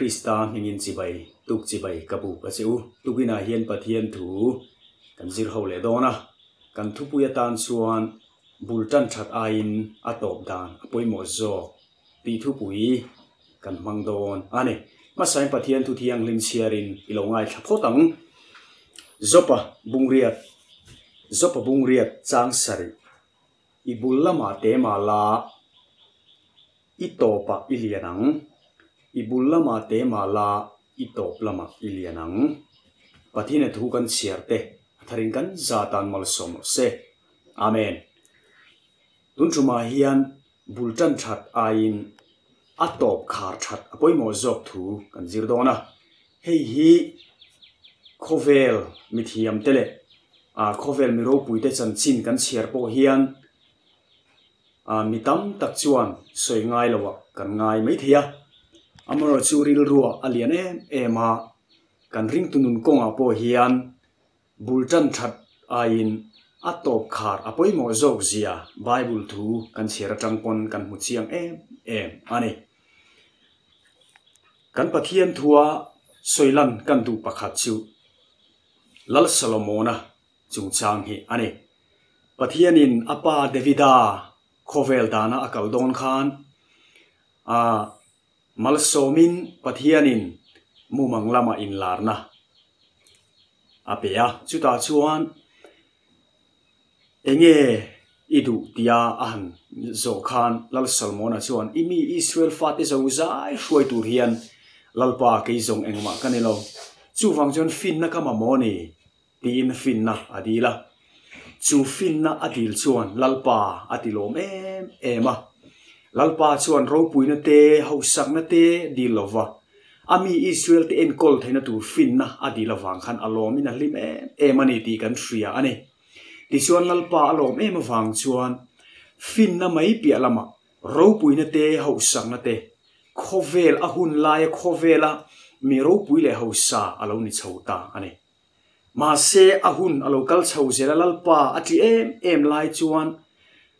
Krista hmingin chibai tuk chibai ka buk a che u. Tukinah hian Pathian thu kan zir ho leh dawn a, kan thupui atan chuan bul tan that aiin a tawp dan a pawimawh zawk tih thupui kan hmang dawn a ni. Hmasain Pathian thu thianghlim chhiarin i lo ngaithla phawt ang. Jopa bungriat Jopa bungriat chang sarih I bul lamah te mah la i tawpah i lian ang. I bul lamah te mah la i tawp lamah i lian ang. Pathian thu kan chhiar te a tharin kan za tan malsawm rawh se. Amen. Tun tumah hian bul tan that aiin a tawp khar that a pawimawh zawk thu kan zir dawn a. Hei hi khawvel mithiam te leh khawvel mi ropui te chanchin kan chhiar pawh hian mi tam tak chuan sawi ngai lo ah kan ngai mai thei a. Amaherawhchu rilrua a lian em em a, kan ringtu nun kawngah pawh hian Bul tan that aiin a tawp khar a pawimawh zawk zia Bible thu kan chhiar atang pawn kan hmu chiang em em a ni. Kan Pathian thua sawi lan kan duh pakhat chu Lal Solomona chungchang hi a ni. Pathianin a pa Davida khawvel dana a kal dawn khan a Malsawmin Pathianin mumang lama inlarna a pe a, chutah chuan enge i duh tia a han zawh khan Lal Solomona chuan i mi Israel fate zo zai hruai tur hian Lalpa kei zawng engmah ka ni lo, chuvang chuan finna ka mamawh a ni tiin finna a dil a. Chu finna a dil chuan Lalpa a ti lawm em em a. Lalpa chuan ropuina te, hausakna te dil lo va, a mi Israel te enkawl theihna tur finna a dil avang khan a lawmin a hlim em em a ni tih kan hria a ni. Tichuan Lalpa a lawm em avang chuan finna mai piah lamah ropuina te, hausakna te, khawvel a hun laia khawvela mi ropui leh hausa a lo ni chho ta a ni. Mahse, a hun a lo kal chho zel a, Lalpa a ti em em lai chuan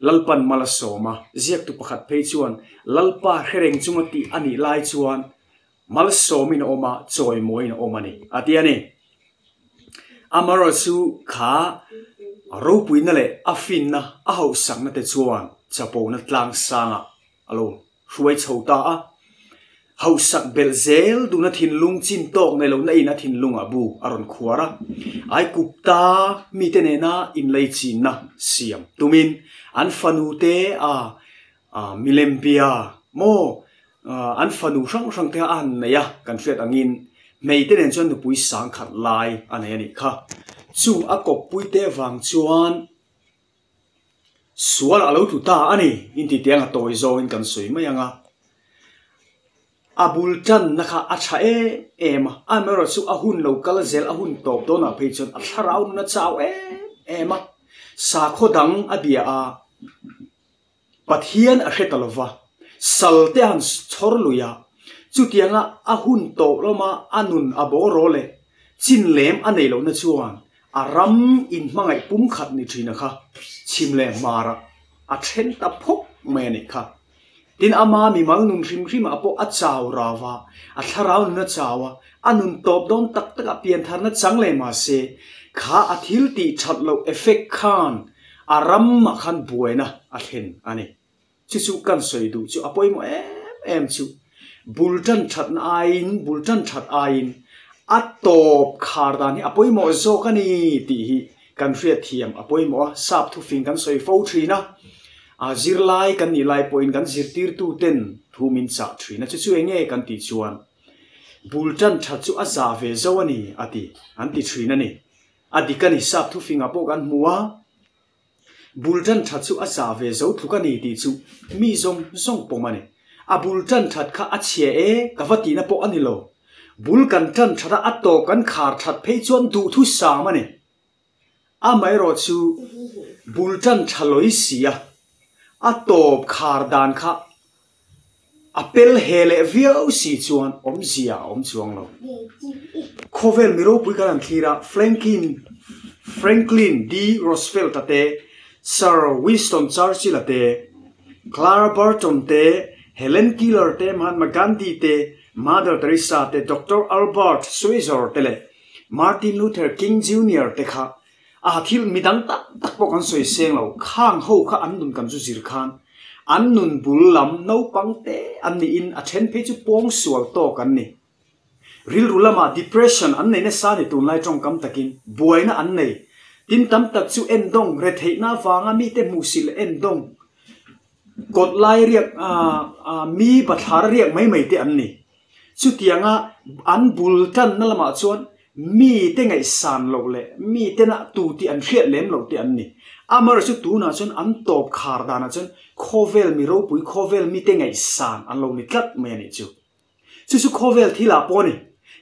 Lalpan mal a sawm a, ziaktu pakhat phei chuan Lalpa hre reng chunga tih a nih lai chuan malsawmin a awm a, chawimawiin a awm a ni, a ti a ni. Amaherawhchu kha ropuina leh a finna a hauhsakna te chuan chapona tlangsangah a lo hruai chho ta a, hausak belh zel duna thinlung chin tawk nei lohna in a thinlungah bu a rawn khuar a, Aikupta mite nena inlei chinna siam tumin an fanu te a milem bia maw an fanu hrang hrang te a han nei a, kan hriat angin hmeite nen chuan nupui sangkhat lai a nei a nih kha. Chung a kawppui te vang chuan Sual a lo tlu ta a ni, inti tiang a tawi zawngin kan sawi mai ang a. A bul tanna kha a tha em em a, amaherawh chu a hun lo kal zel a hun tawp dawnah phei chuan a thlarau nun a chau em em a, sakhaw dang a bia a, Pathian a hre ta lova, sal te han chhawr lui a, chutianga a hun tawh lawma a nun a bawraw leh chin lem a nei lohna chuan a ram inhmangaih pumkhat ni thina kha chhim leh hmarah a then ta phawk mai a nih kha. Tin, ama mimal nun hrim hrimah pawh a chau rau a, a thlarau nun a chau a, a nun tawp dawn tak takah piantharna chang leh mahse, kha a thil tih that loh effect khan A ramah khan buaina a thlen a ni. Chu chu kan sawi duh chu a pawimawh em em chu. Bul tan thatna aiin, bul tan that aiin a tawp khar dan hi a pawimawh zawk a ni tih hi kan hriatthiam a pawimawh a. Sap thufing kan sawi fo thin a, a zirlai kan nih lai pawhin kan zirtirtu ten thu min chah thin a. Chu chu eng nge kan tih chuan bul tan that chu a za ve zo a ni a ti, an ti thin a ni. A dik a ni, sap thufingah pawh kan hmu a, bul tan that chu a za ve zo tluk a ni tih chu mi zawng zawng pawm a ni. A bul tan that kha a chhia e ka va tihna pawh a ni lo. Bul kan tan that a, a tawp kan khar that phei chuan duhthu sam a ni. Amaherawh chu bul tan tha lawi si a, a tawp khar dan kha A pel he leh viau si chuan awmzia a awm chuang lo. Khawvel mi ropui kan han thlir a, Franklin Franklin D. Roosevelt-a te, Sir Winston Churchill-a te, Clara Barton te, Helen Keller te, Mahatma Gandhi te, Mother Teresa te, Doctor Albert Schweitzer te leh Martin Luther King Junior te kha a thil midang tak tak pawh kan sawi seng lo. Khang ho kha an nun kan zu zir khan an nun bul lam naupang te an niin a then phei chu pawngsual tawk an ni. Rilru lamah depression an nei nasa ni tunlai tawngkam takin buaina an nei. Tin tam tak chu endawng retheihna avanga mite hmuhsilh leh endawng kawt lai riak mi bathlar riak mai mai te an ni. Chutianga an bul tanna lamah chuan mite ngaihsan loh leh mite na tu tih an hriat lem loh te an ni. Amaherawhchu chu tunah chuan an tawp khar danah chuan khawvel mi ropui khawvel mite ngaihsan an lo ni tlat mai a nih chu. Chu chu khawvel thil ah pawh a ni.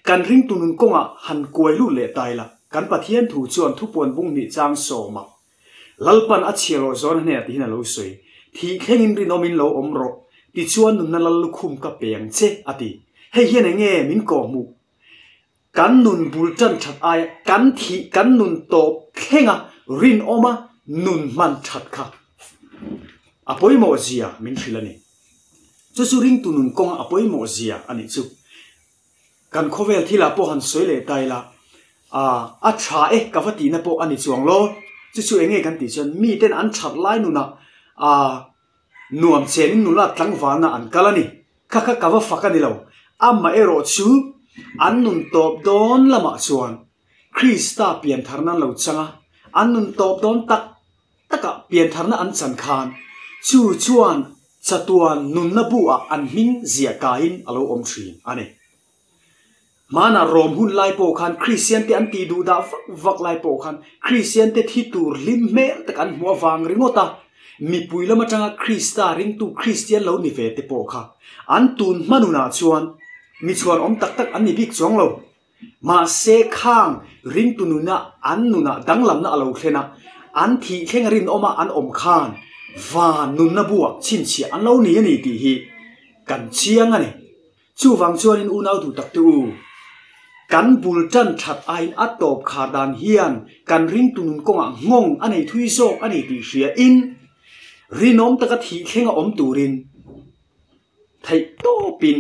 Kan ringtu nun kawngah han kuai lut leh ta ila, kan Pathian thu chuan thupuan bung hnih chang sawmah Lalpan a chhiar rawh zawn a hnenah tihin a lo sawi. Thih thlengin rinawmin lo awm rawh, tichuan nunna lal lukhum ka pe ang che, a ti. Hei hian eng nge min kawhhmuh? Kan nun bul tan that aia kan thih kan nun tawp thlenga rinawma nun hman that kha a pawimawh zia min hrilh a ni. Chu chu ringtu nun kawnga a pawimawh zia a nih chu. Kan khawvel thilah pawh han sawi leh ta ila, a tha e ka va tihna pawh a ni chuang lo. Chu chu eng nge kan tih chuan miten an that lai nunah nuam chenin nula tlangvalna an kal a ni. Kha kha ka va fak a ni lo. Amaherawh chu an nun tawp dawn lamah chuan Krista piantharna an lo chang a, an nun tawp dawn tak takah piantharna an chan khan chu chuan chatuan nunna buah an hming ziah kaiin a lo awm thin a ni. Hmanah Rom hun lai pawh khan Kristian te an tih duh dah vak vak lai pawh khan Kristian te thi tur hlim hmel tak an hmuh avang ringawt a, mipui lam atanga Krista ringtu Kristian lo ni ve te pawh kha an tun hma nunah chuan mi chhuan awm tak tak an ni bik chuang lo. Mahse khang ringtu nuna an nunah danglamna a lo thlen a, an thih thleng rinawma an awm khan van nunna buah chhinchhiah an lo ni a ni tih hi kan chiang a ni. Chuvang chuanin unau duh tak te u, kan bul tan that aiin a tawp khar dan hian kan ringtu nun kawngah nghawng a nei thui zawk a ni tih hria in rinawm taka thih thleng a awm turin theih tawpin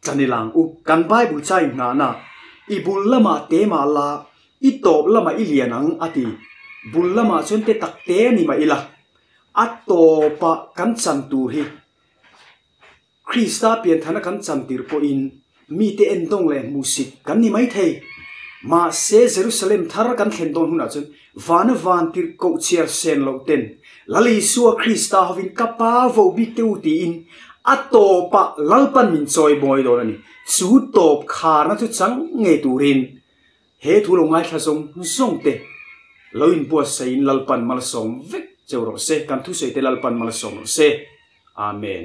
chan i lang u. Kan Bible chai nghahna i bul lamah te mah la, i tawp lamah i lian ang a ti. Bul lamah chuan te tak te ni mah ila, a tawpah kan chan tur hi Krista pianthana kan chantir pawhin mite endawng leh hmuhsit kan ni maithei. Mahse, Jerusalem thar kan thlen dawn hunah chuan vana van tirh koh chhiar sen loh ten Lal Isua Krista hovin ka pa vo bik te u tiin a tawpah Lalpan min chawi mawi dawn a ni. Chu tawp kharna chu chang ngei turin he thu lo ngaithla zawng zawng te lo inbuatsaih in Lalpan malsawm vek cheu rawh se. Kan thusawi te Lalpan malsawm rawh se. Amen.